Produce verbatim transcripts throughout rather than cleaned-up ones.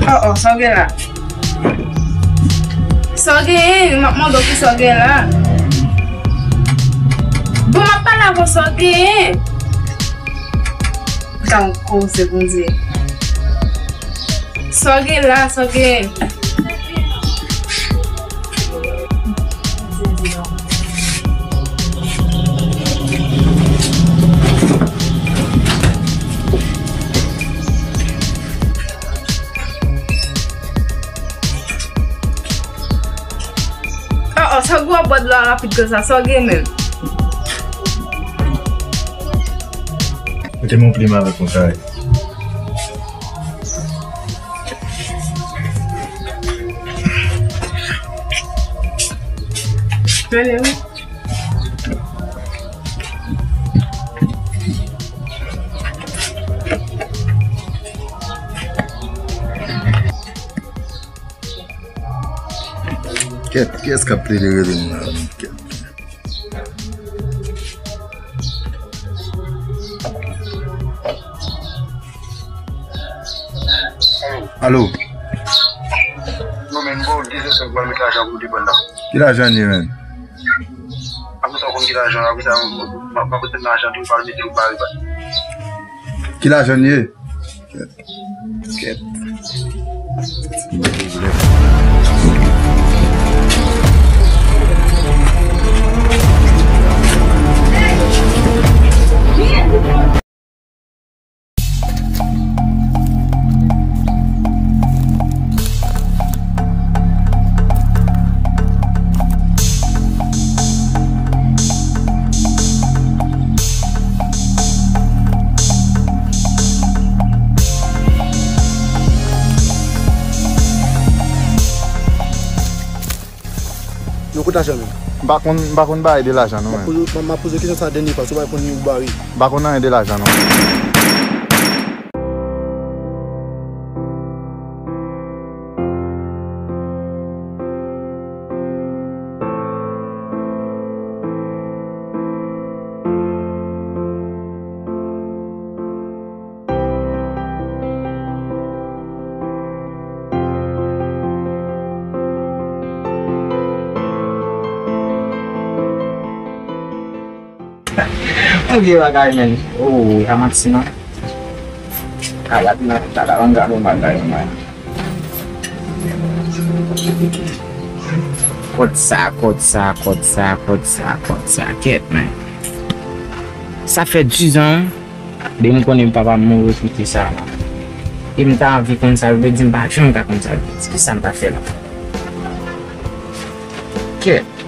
Oh, oh, sa w gen la? Sa w genyen? M ap mande w ki sa w gen la. Bon, m ap pale avè w, sa w genyen? Ou ta koze, Bondye. Sa w gen la, sa w gen? Oh, oh, sa gwo bòd la rapid konsa, sa w gen menm? Mete m yon plim avèk yon kay. Mande wi. Kèt, kiyès k ap plede rele m la? Kèt. Alo. Yo, men, bon, dizè sèk, ba met lajan pou depann nan. Ki lajan li ye, men? Apre sa, w konn ki lajan, apre sa, m, m, m ap mete lajan tou, pa mete ou pa rive. Ki lajan li ye? Kèt. Kèt. Yo, kot lajan menm? M pa konn, m pa konn bagay de lajan non, men. M ap poze, m ap poze kesyon sa dènye fwa, si w pa reponn li, ou bare. M pa konn anyen de lajan non. Yon vye bagay, men. Oh, pa manti non. Kayat nan, ta la, ann gade yon bagay, man. Kot sa, kot sa, kot sa, kot sa, kot sa, kèt, men. Sa fè dizan, depi m konnen papa m mouri, kite sa. E m ta anvi konn sa, yo di m pa janm ka konn sa, yo di, ki sa m ta fè la? Kèt.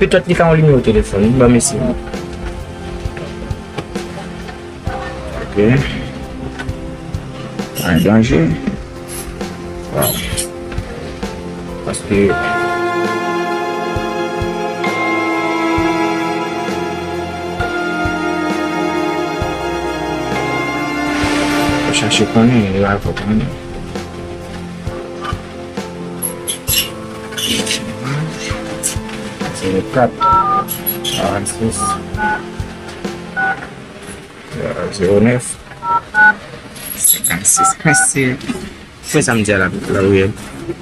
Petèt li ka yon nimewo telefòn, ban m eseye. Ok. Pa gen danje. Waw. Paske ou chache konnen, li va fè konnen. Zewo kat, karannsis, zewo nèf, senkannsis. Mèsi. Fè sa m di a la, la wi.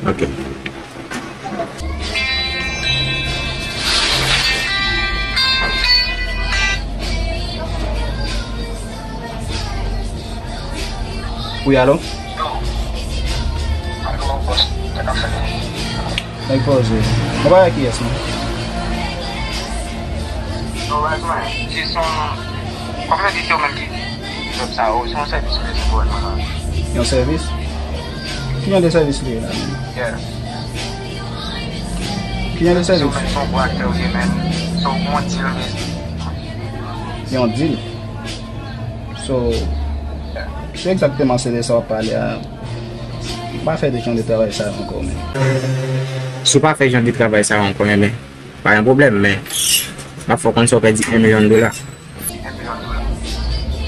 Ok. Wi, alo? Nèg poze. Mwen pa wè kiyès non. Non, baz mwen, se son, kòm yo di se yo menm ki jòb sa yo, se yon sèvis yo bezwen pou wè nan la. Yon sèvis? Ki jan de sèvis li ye la menm? Yeah. Ki jan de sèvis? Se yon menm, se yon gwo aktè ou ye menm. Se yon gwo dil li ye. Yon dil? So, ki egzakteman se de sa w ap pale a? M pa fè de jan de travay sa yo ankò, men. Si w pa fè jan de travay sa yo ankò, enben, pa gen pwoblèm, men m ap fè w konn sa w pèdi en milyon dola.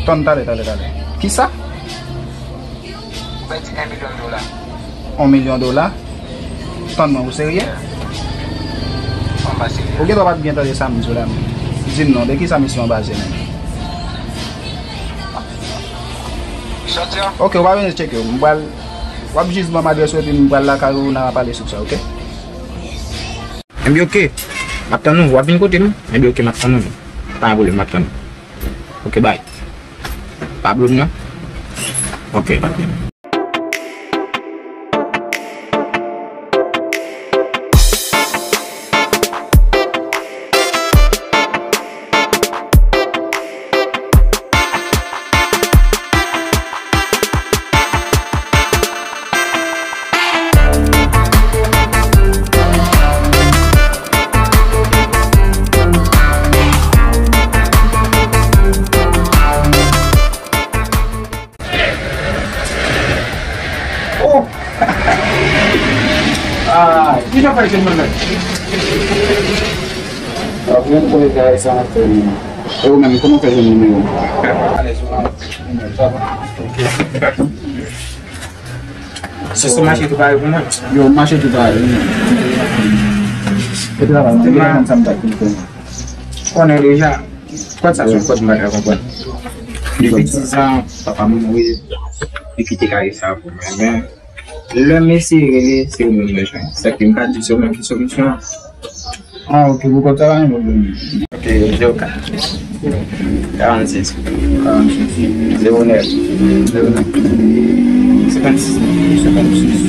Tann, talè, talè, talè. Kisa? Ou pèdi en milyon dola. Yon milyon dola? Tann mwen, ou serye? Ou gen dwa pa t byen tande sa m di w la, men. Di m non, de kisa misyon an baze menm? Sòti an. Ok, ou pa bezwen tcheke, m pral W ap jis ban m adrès ou epi m pral lakay ou, n a pale sou sa, oke? Enben, oke. M ap tann ou. W ap vin kote m? Enben, oke, m ap tann ou. Pa gen pwoblèm, m ap tann ou. Oke, bay. Pa blo m, non? Oke. Oh! Ah, kijan fè jwenn mwen menm? Apre m konn bagay sa ap fè menm. E ou menm, kòman w fè jwenn nimewo m? Alèz ou la. Se sou mache tou pare pou mwen. Yo, mache tou pare pou mwen. E travay, mwen te gentan konn sa m t ap fè. Konnen deja. Kòd sa se yon kòd m pa ka konprann. Depi diz an, papa m mouri, li kite kay sa pou mwen. Men, lè m eseye rele, se ou menm mwen jwenn. Sa k fè m ka di se ou menm ki solisyon an. Ah, ok, pou kòd sa pa gen pwoblèm. Ok, zewo kat, karannsis, karannsis, zewo nèf, zewo nèf, senkannsis, senkannsis.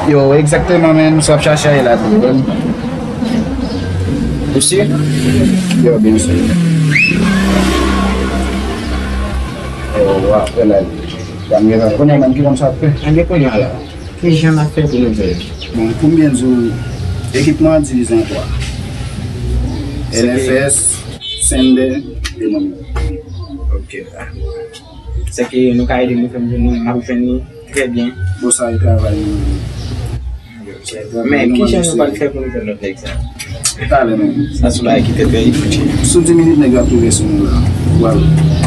Yo, egzakteman, men, sa w ap chache a ye la tou, wi. Ou si? Yo, byen si. Oh, w ap fè la. Kounye a, menm ki konn sa ap fè. Ann gen kounye a la. Kijan n ap fè pou nou fè? Bon, pou m byen di w, ekipman an divize an twa. L F S, Sendè, Demon. Ok. Sèke nou ka ede nou fè m jwenn nou, m ap jwenn nou trè byen. Bon, sa e travay nou. Men, kijan nou pral fè pou nou jwenn lòt nèg sa? Talè menm. Sa sou la ki te fè. Sou dis minit nèg yo ap rive sou nou la. Wè.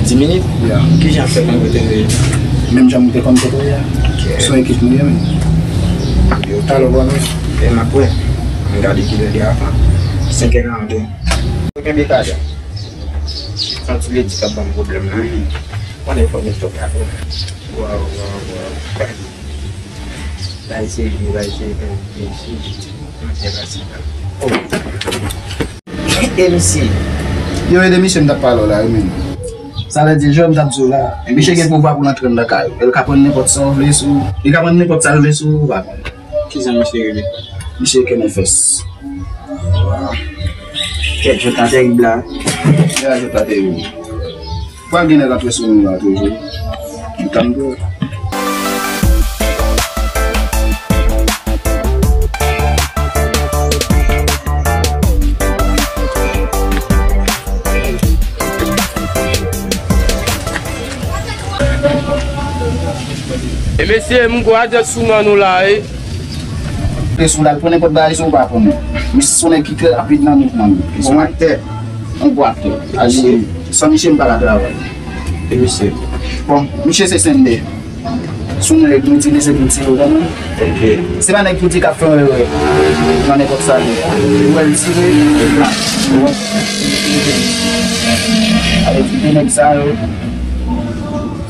Dis minit? Ya. Kijan fè pou nou te rive? Menm jan nou te konn kote w ye a. Ok. Se yon ekip nou ye, men. Yo, talè w wè nou. E m ap wè. M gade kilè li avan. Senk è karannde. Ou kenbe kade. Santi ledi k ap ban m pwoblèm la. Konnen fò m tou ka fè. Waw, waw, waw. Bay seri, bay seri, bay seri. Mwen te pase la. Oh. E misye. Yo, e de misye m t ap pale w la, wi, men. Sa vle di, jan m t ap di w la, misye gen pouvwa pou l antre anndan kay ou. E l ka pran nenpòt sa w vle sou, li ka pran nenpòt sa l vle sou ou, ou pa konn. Kijan misye rele? Misye Kenefès. Kèt, jwèt la tèrib la. Ya, jwèt la tèrib. Pral gen nèg antre sou nou la toujou. M tann tou. E mesye, m gwo adrès sou men nou la, e. Te sou la, l pran nenpòt bagay, se ou pa konnen. Misye se yon nèg ki trè rapid nan mouvman li. Bon aktè. Yon gwo aktè. Aji, san misye m pa ka travay. E misye? Bon, misye se Sendè. Se yon nèg nou itilize pou tire, ou konprann? Ok. Se pa nèg pou di k ap fè yon erè nan nenpòt sa li. Ou wè l tire, ou konprann? Alè di de nèg sa yo.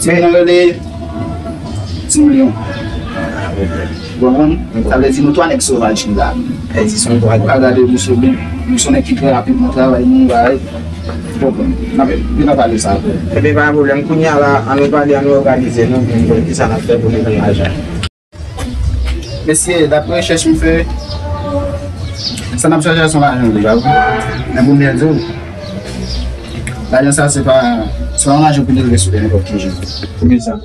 Se yon rele Ti Milyon. Ou konprann? Sa vle di nou twa nèg sovaj ki la. Ou ka gade misye byen. Misye nèg ki trè rapid nan travay li, bagay. Ou konprann? N ap, n ap pale sa apre. Ebyen, pa gen pwoblèm. Kounye a la, ann nou pale, ann nou òganize nou, pou nou konn kisa n ap fè pou nou jwenn lajan. Mesye, daprè rechèch m fè, sa n ap chache a se yon lajan deja, wi. Men pou m byen di w, lajan sa se pa, se pa yon lajan pou nou leve sou li nenpòt ki jan. Poukisa?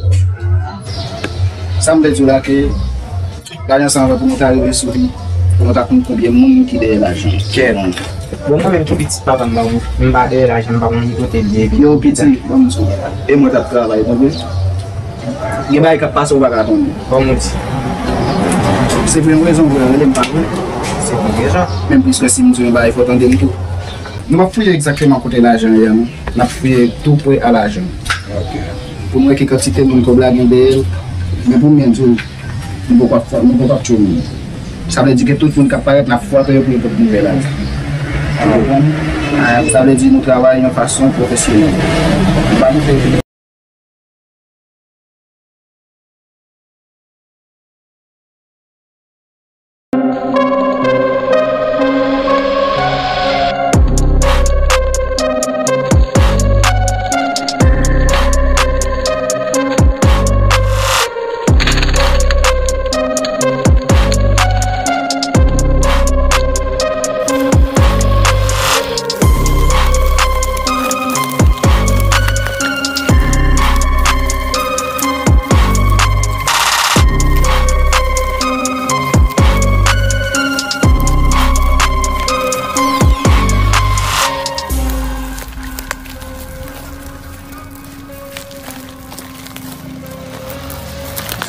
Sa m vle di w la ke lajan sa anvan pou nou ta rive sou li, fò nou ta konn konbyen moun ki dèyè lajan. Kèt. Bon, mwen menm ki pitit papa m pa, m pa dèyè lajan, m pa konn ki kote l ye. Yo, pitit, ban m di w. E mwen t ap travay, tande. Gen bagay k ap pase ou pa ka konnen. Kòman w di? Se pou yon rezon vre, rele m pa vre. Se pou yon rezon. Menm plis ke si m di yon bagay, fò w tande m tou. Nou p ap fouye egzakteman kote lajan ye a, non. N ap fouye tou pre a lajan. Ok. Pou n wè ki kantite moun kòb la gen dèyè l. Men pou m byen di w, nou poko ap fè, nou poko ap tchwe moun. Sa vle di ke tout moun k ap parèt, n ap frape yo pou yo pot nouvèl la. Ou konprann? Ah, sa vle di nou travay yon fason pwofesyonèl. Nou pa montre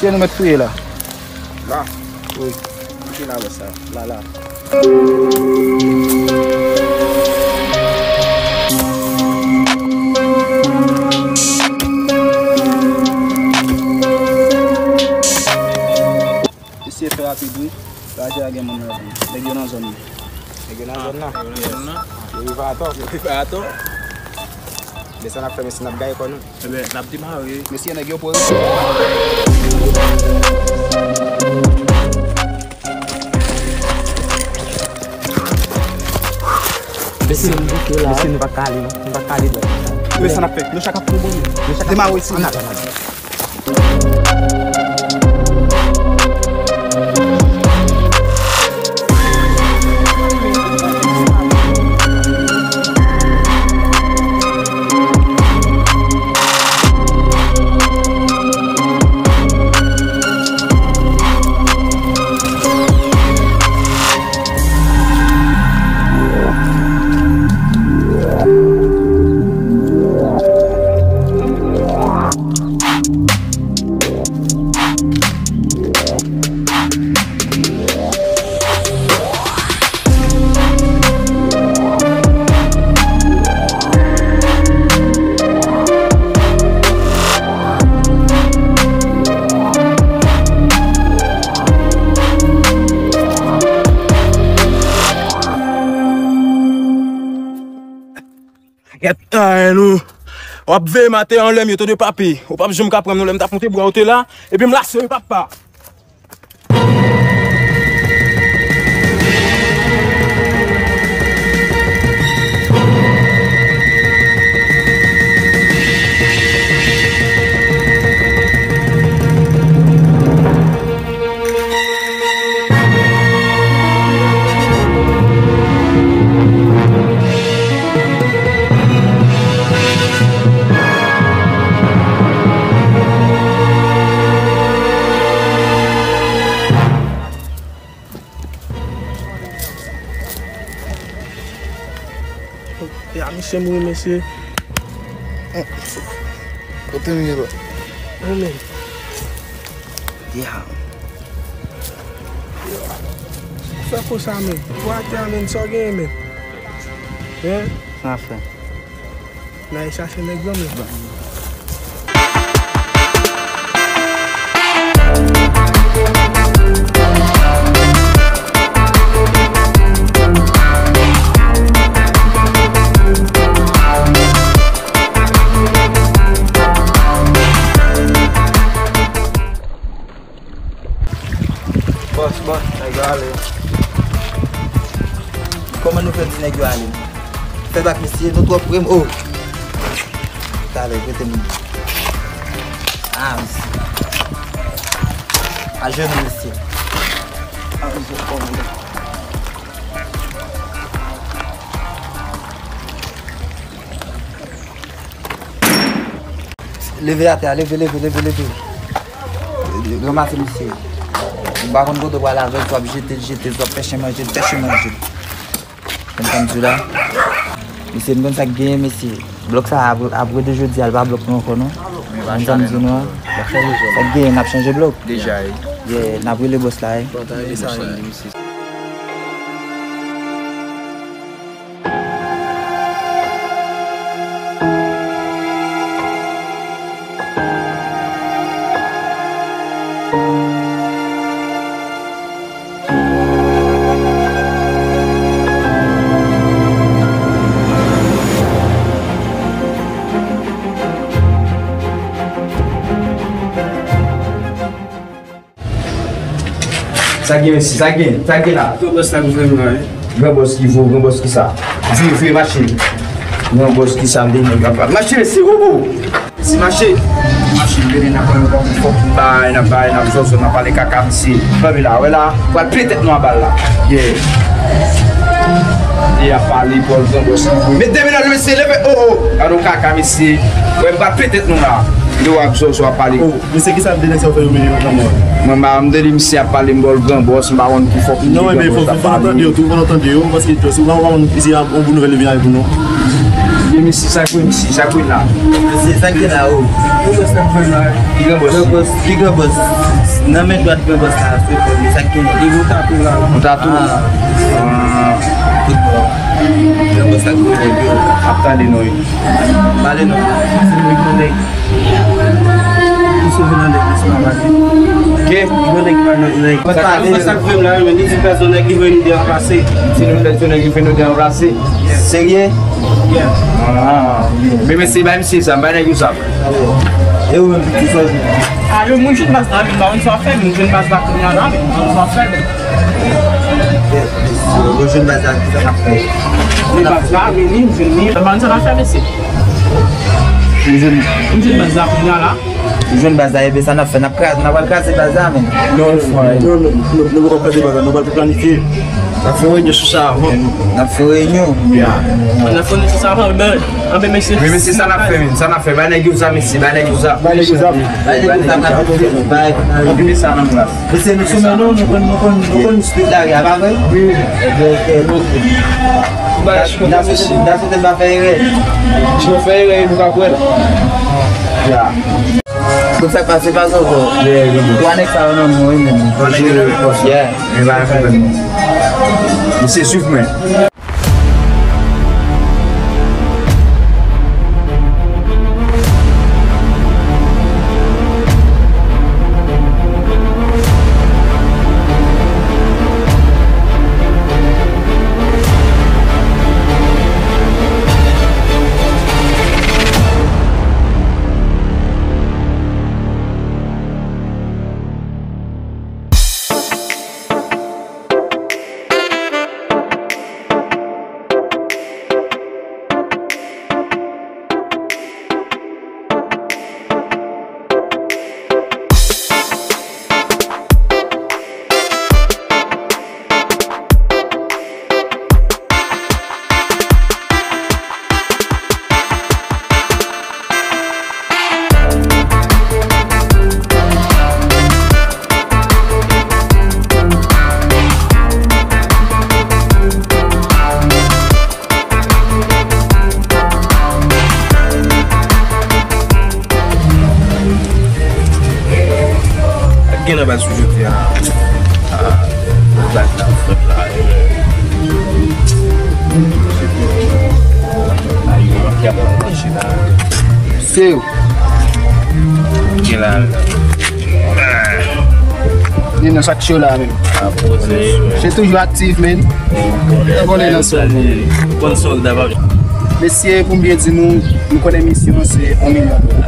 Misye nou mèt fouye la. La? Wi. Kouche la wè sa. La, la. Mesye, fè rapid wi. Raje a gen moun nan vi. Nèg yo nan zòn nan. Nèg yo nan zòn nan? Nèg yo nan zòn nan? Yo rive atò. Yo rive atò. Men sa n ap fè, men si n ap gaye kò nou. Ebyen, n ap demare. Mesye, nèg yo pran. Mesye, nou bouke la. Mesye, nou pa ka ale, non. Nou pa ka ale, bò. Men sa n ap fè. Nou chak ap pran bon. Nou chak ap demare isi. Ann ale, ann ale. Gèt, ay, nou. W ap veye maten anlè m, yo tande papi. Ou p ap janm ka pran m non, lè m t ap monte bwa, ou te la. Epi m lase w, papa. Ya, misye mouri, mesye. Kote m ye la? Ou menm? Ya. Fè konsa, men. Pou atè a, men, sa w genyen, men? Hein? Sa fè? N a chache nèg yo, men. Bòs, bòs, nèg yo ale. Kòman nou fè di nèg yo ale? Fè bak mesye, nou twò pre m, oh. Talè, rete m. Ah, mesye. Ajenou, mesye. Ajenou, oh, mesye. Leve atè a, leve, leve, leve, leve. Ranmase misye. M pa konn kote w pral avè l, swa w ap jete l, jete l, swa w ap fè chen manje l, fè chen manje l. Konn sa m di w la? Mesye, m konn sa k genyen, mesye. Blòk sa a, apre, apre de jodi a, l pa blòk nou ankò, non. Konn sa m di nou an? Sa k genyen, n ap chanje blòk. Deja, wi. Yeah, n ap rele bòs la, wi. Bon, ta rele sa, wi. Sa gen, mesye, sa gen, sa gen la. Gran bòs la gouvènman la, wi. Gran bòs ki vo, gran bòs ki sa. Vire, vire, mache. Gran bòs ki sa, m te di, gran bòs. Mache, mesye, woubou. Mesye, mache. Mache, m vini, n ap pran yon fòk, n bay, n ap bay, n ap zòzò, n ap pale kaka, mesye. Fanmi la, wè la, pral plen tèt nou a bal la. Yeah. E ap pale, Pòl, gran bòs ki vo. Met de men nan, mesye, leve, oh, oh. Gade yon kaka, mesye. Wè, m pral plen tèt nou la. Yo, ak zòzò ap pale. Mesye, kisa m te di sa w fè yon milyon nan mò? Mwen, m te di misye ap pale, m ba l gran bòs, m pa konn ki fòk li. Non, men fòk, fòk nou tande yo tou, fòk nou tande yo, paske si w pa konn isi a, yon bon nouvèl vin avèk nou, non. Gen misye, sa kwe misye, sa kwe la. Mesye, sa ki la, o? Ki gran bòs? Ki gran bòs? Ki gran bòs? Nan men dwat gran bòs la, se fò, men sa ki gen. Li gon tatou la. Yon tatou? Ah. Ah. Tout bon. Gran bòs la, gwo nèg yo. Ap tande nou, wi. Pale non. Se nèg nan nèg. Ki sove nan nèg, se pa pale. Ki? Gwo nèg pa nan nèg. Sa, sa k fè m la, men li di pèsonèl ki vin de ranplase. Di nou pèsonèl ki vin de ranplase. Serye? Yeah. Ah. Men mesye, bay misye sa, bay nèg yo sa. E ou menm, piti sòl. Ah, yo, moun jwenn baz la, men m pa konn sa w ap fè, men m jwenn baz la kounye a la, men m pa konn sa w ap fè, men. Yo jwenn baz la, ki sa n ap fè? Men baz la, men li, m jwenn li. M pa konn sa n ap fè, mesye. M jwenn, m jwenn baz la kounye a la. M jwenn baz la, ebyen sa n ap fè, n ap kraze, n ap al kraze baz la, men. Non, non, non, nou poko kraze baz la, nou pral planifye. N ap fè reyinyon sou sa avan. N ap fè reyinyon. N ap fè reyinyon sou sa avan, men, men mesye. Men mesye, sa n ap fè, men, sa n ap fè, bay nèg yo sa, mesye, bay nèg yo sa. Bay nèg yo sa. Bay nèg yo sa, bay. Anpil sa nan plas. Mesye, nou sou men nou, nou konn, nou konn, nou konn street la, a pa vre? Wi. Ebyen, ok, nou. N a soti, n a soti, n pa fè erè. Si nou fè erè, nou ka kwè l. Ya. Tout sa k pase pa sòt. Twa nèg sa yo nan men mwen, wi, men. Twa nèg yo nan men mwen. Yeah. Men pa fè pèn non. Mesye, swiv mwen. Gen nan baz sou jodi a. Ah, baz la frèt la. Ay, yo manke ap manje la. Se yo. Gen la. Gen nan sak cho la menm. Se toujou aktif, men. Abòne nan sòl. Konn sòlda pa. Mesye, pou m byen di nou, nou konnen misyon se yon milyon dola.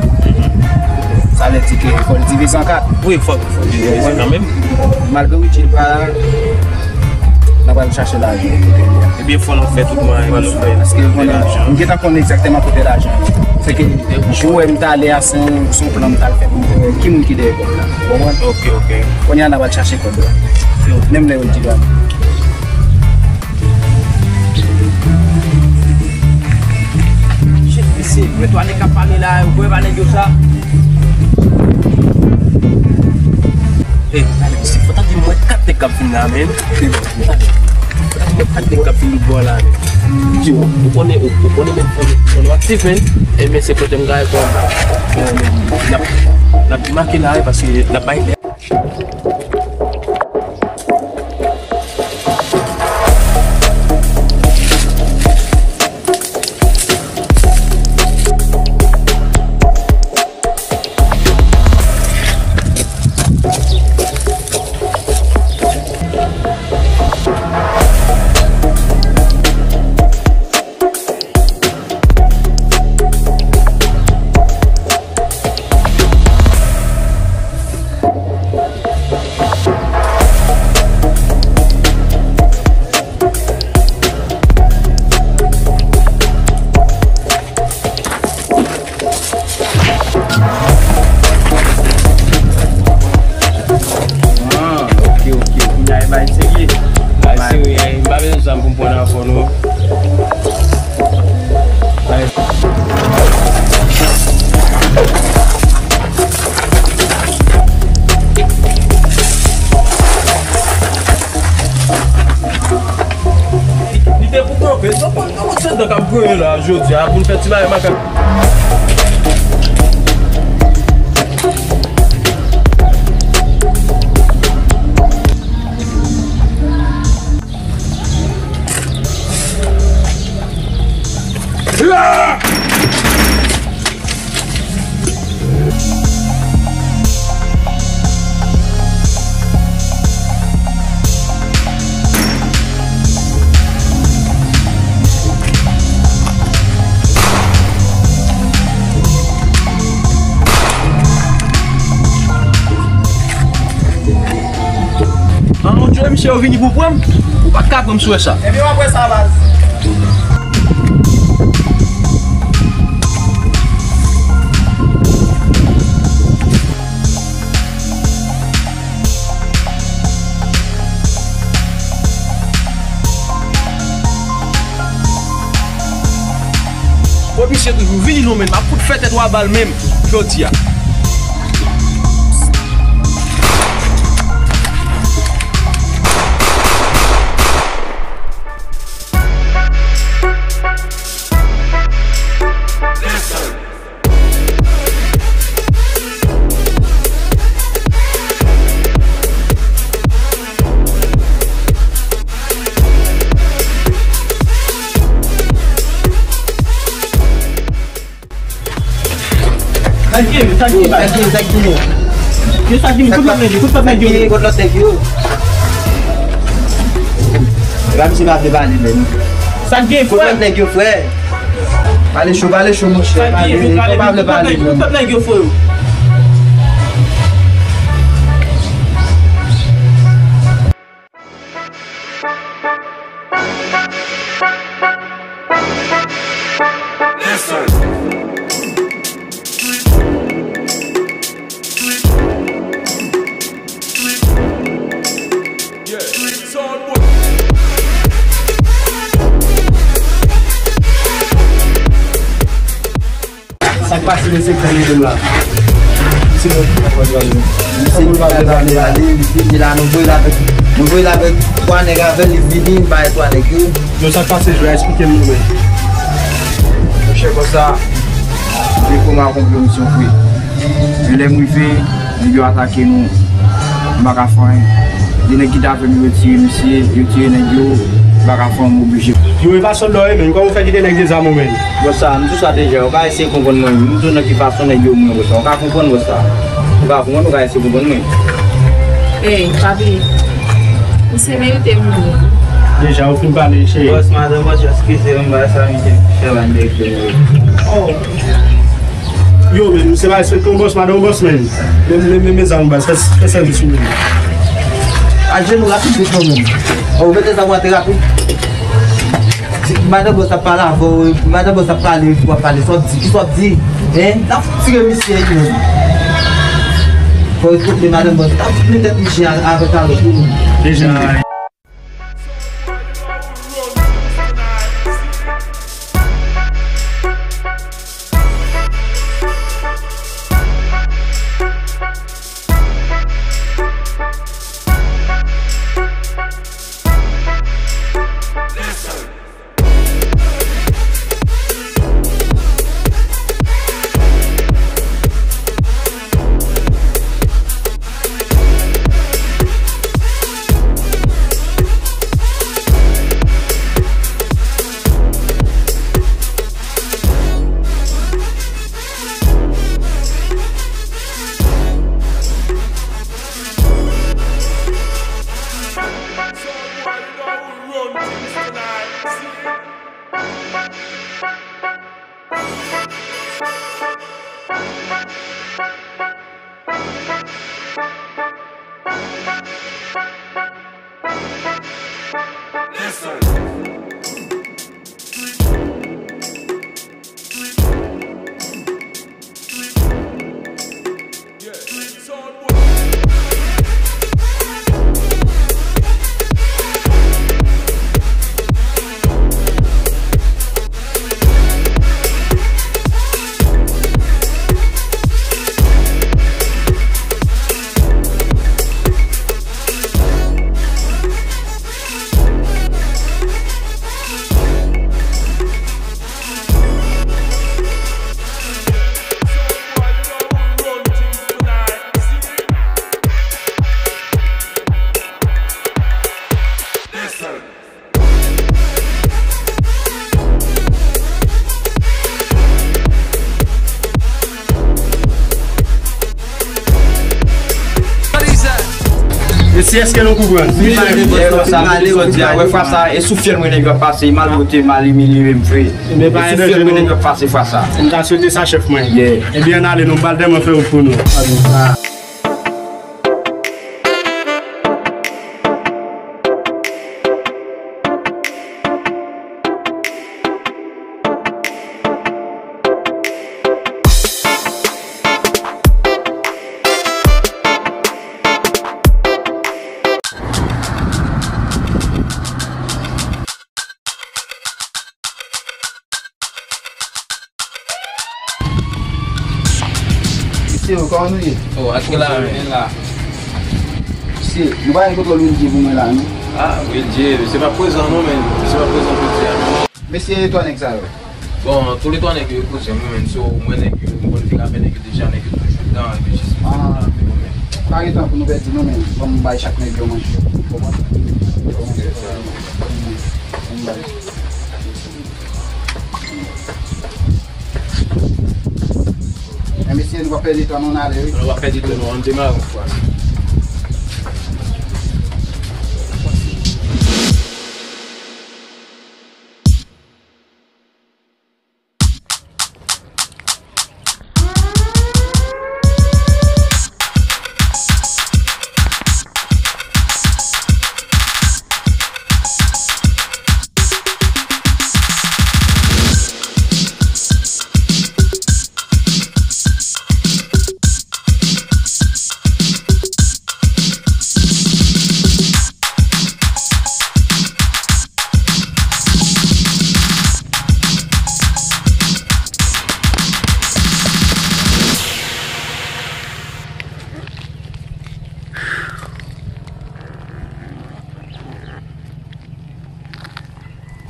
Sa vle di ke fò l divize an kat. Wi, fò, fò l divize kanmenm. Malgre Richie pa la, n ap al chache lajan kote li a. Ebyen, fò nou fè tout mwayen pou nou fè. Paske m konnen, m gentan konnen egzakteman kote lajan ye. Se ke jou wè m t ale a, se yon, se yon plan m t al fè pou m te wè ki moun ki dèyè kòb la. Ou konprann? Ok, ok. Kounye a n ap al chache kòb la. Menm lè yo di la. Shit, mesye, men twa nèg k ap pale la, ou kwè pa nèg yo sa? Ey, tande, mesye, fò tande mwen kat nèg k ap vin la, men. Fò tande mwen kat nèg k ap vin bò la, men. Yo, ou konnen, ou, ou konnen, men, fò nou, fò nou aktif, men. E, men, se kote m gaye kò. N ap, n ap make la, wi, paske n ap bay lè. Tan k ap goumen la jodi a pou n fè ti bagay makak. An, Djo, misye yo vini pou pran m. Ou pa t ka pran m sou sa. Ebyen, w ap wè sa, baz. Polisye toujou vini non, men m ap fout fè tèt ou a bal menm jodi a. Sa k gen, sa k gen, sa k gen, sa k gen. Yo, sa k gen, kote lòt nèg yo, kote lòt nèg yo. Kote lòt nèg yo. Epa misye pa vle pale menm. Sa k gen, frè? Kote lòt nèg yo, frè? Pale cho, pale cho, monchè. Sa k gen, pale, frè, pale, kote lòt nèg yo, frè? Sa k pase nan sektè Medem la? Misye, misye, misye la, nou voye l avèk, nou voye l avèk twa nèg avè l, li vini, li bay twa nèg yo. Yo, sa k pase, jwe a, eksplike m nou, men. Monchè, konsa, m te kòmanse konprann misyon vre. Men lè m rive, nèg yo atake nou, m pa ka fè anyen. De nèg ki t avè m yo retire misye, yo tire nèg yo, m pa ka fè anyen, m oblije. Yo, e pa sòt dòyè, men kòman w fè kite nèg de zam ou, men? Bòs sa, m di w sa deja, ou ka eseye konprann mwen, m di w nan ki fason nèg yo mwen, bòs sa, ou ka konprann, bòs sa. Ou ka konprann, ou ka eseye konprann mwen. Ey, pa bliye. Misye merite mouri. Deja, ou fin pale, cheri. Bòs, madan, bòs, eskize m, ba sa, misye fè ban nèg yo. Oh. Yo, men, misye pa respekte yon bòs, madan, yon bòs, men. Men, men, men, men, zam, baz, fè, fè sèvis ou, men. Ajenou rapid vit non, men. Oh, mete zam ou a trè rapid. Madan bòs ap pale avè w, madan bòs ap pale, w ap pale, sa w ap di, ki sa w ap di? Hein? N ap tire misye, men. Fò yo koute madan bòs, n ap fout nan tèt misye a, avè talè tou. Deja. Mesye, èske nou konprann? Wi, wi, wi. Wè fwa sa, e sou fyèl mwen nèg yo ap pase, maltrete, mal imilye m vre. E sou fyèl mwen nèg yo ap pase fwa sa. M ta swete sa, chèf mwen. Ebyen, ann ale, nou pral tèlman fè wout pou nou. Mesye yo, kòman nou ye? Oh, antre la, men. Mesye, nou pa gen kontwòl Wildier pou mwen la, non? Ah, Wildier, misye pa prezan, non, men. Misye pa prezan jodi a, non. Mesye, twa nèg sa yo. Bon, tou le twa nèg yo, kouzen mwen, men. So, mwen, nèg yo, mwen, te rapè nèg yo deja, nèg yo toujou dan, epi jis, ah, men, men. Pa gen tan pou nou pèdi, non, men. Ban m bay chak nèg yo manje. Konprann? Yes, sir. Ban m bay. Men mesye, nou pa pèdi tan, non, n ale, wi. Nou pa pèdi tan, non, ann demare yon fwa.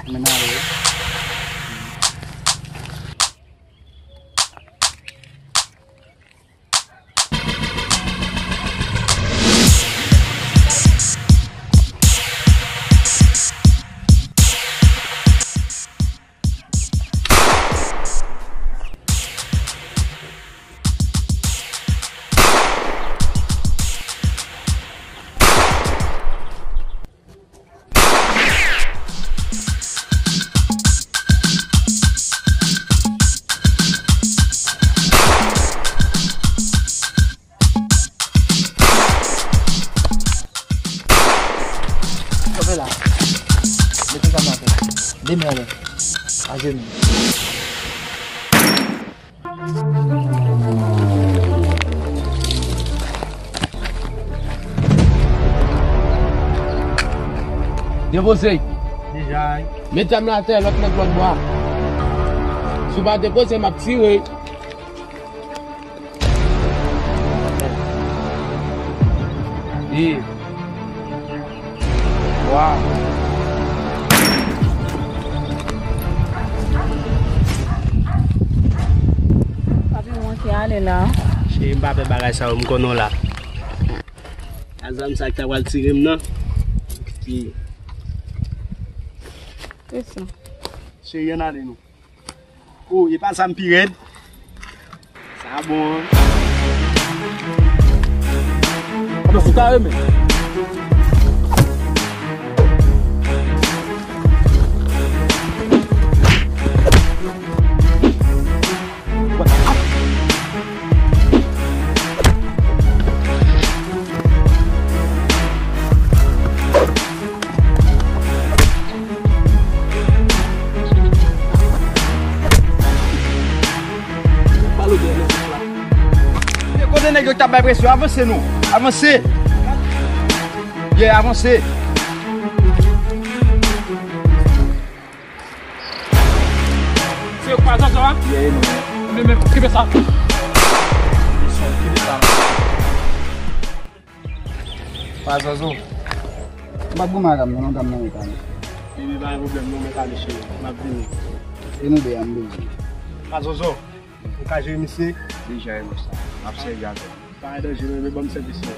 Men ale. Kanpe la. Mete zam nan atè. De men anlè. Ajenou. Depoze. Deja. Met zam nan atè, lòt nèg lòt bò a. Si w pa depoze, m ap tire. De. Twa. Papi, w manke ale la. Cheri, m pa pè bagay sa yo, m konnen w la. A zam sa ki ta pral tire m nan. Ki. Se sa. Cheri, ann ale nou. Oh, e pa zam pi rèd. Sa bon, an. Anben, fout kare, men. Kote nèg yo ki t ap bay presyon? Avanse non. Avanse. Yeah, avanse. Se yo k pa zanzan a? Yeah, e nou menm. Men, men, kenbe sa. Kenbe sa. Pa zozo. M p ap goumen ak Amnan non, Amnan mwen pale. Bebe, pa gen pwoblèm non, mwen pale cheri. M ap vini. E nou de a m bezwen. Pa zozo. Ou ka jere misye? Deja e nou sa. M ap sèvi avè l. Pa gen danje non, men ban m sèvis mwen.